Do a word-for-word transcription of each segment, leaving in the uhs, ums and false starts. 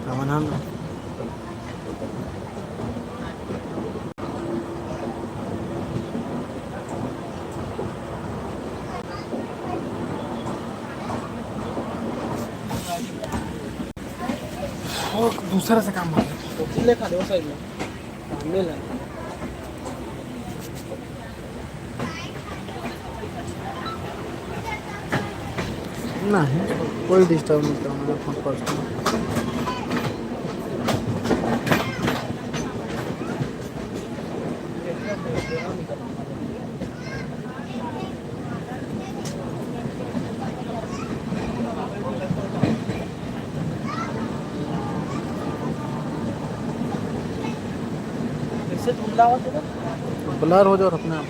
हमन हम वो दूसरा से काम कर। ले खा दे वो साइड में। सामने ला। नहीं, कोई डिस्टर्ब नहीं था मेरा फोन पर। कैसे धुंधला हो तेरा? ब्लर हो जाओ अपने आप।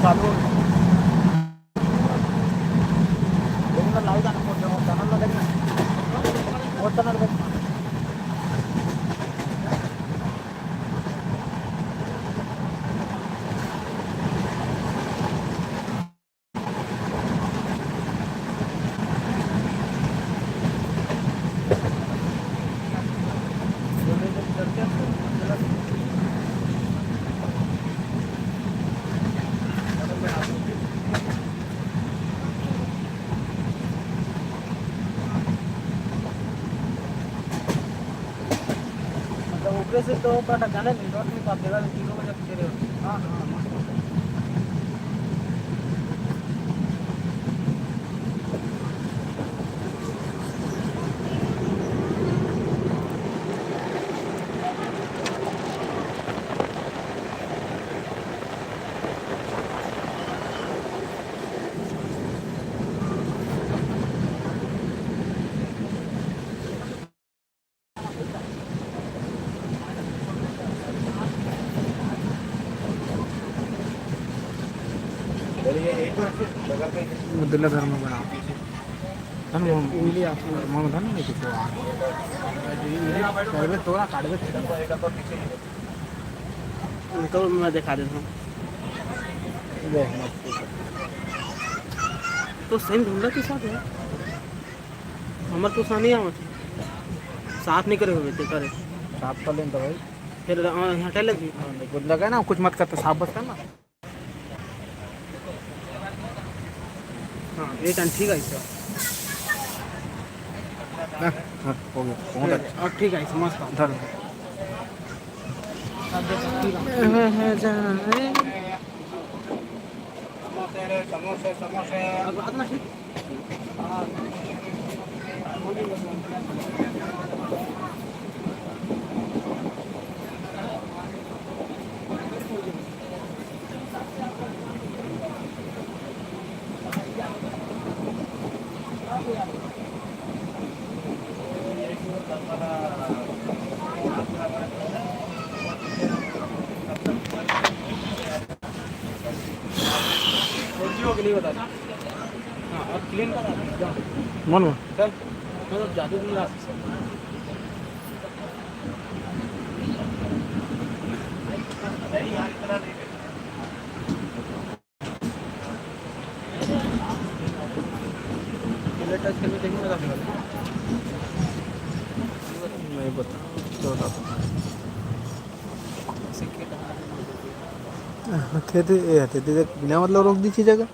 चालू हो गया। लेकिन मैं लाइव गाना बोल रहा हूँ, चैनल ना देखना। वो चैनल देखना। मतलब, ऊपरे से तो ओकर जाने network नहीं पाते, अगर तीनों बजे तेरे। हाँ, हाँ, मस्त। अब्दुल्ला धर्म बनाओ। धर्म, उंगली आप धर्म नहीं किसी को आ। करबे तोरा काटबे। उनको मैं दिखा देता हूँ। देख, मत पूछो। तो सेम ढूंढा के साथ है। हमर तो सानी आवत है। साफ नहीं करे हुए थे, करे। साफ कर लेन तो भाई। फिर, हाँ, हटे लगी। हाँ, कुछ लगा ना, कुछ मत करते, साफ बस करना। हाँ, ये टन ठीक है इसका। हाँ, हाँ, हो गया, बहुत अच्छा। अब ठीक है, मस्त है। धर। अब देख, ठीक है। समोसे रे, समोसे, समोसे। अब बात ना ठीक। फोर जी हो कि नहीं बता। हाँ, अब क्लीन करा दे, जाओ। मन में। चल, मतलब, जादू नहीं ला सकता। नहीं बता, तो बता। हाँ, खेत, ए, खेत देख, बिना मतलब रोक दी चीज अगर।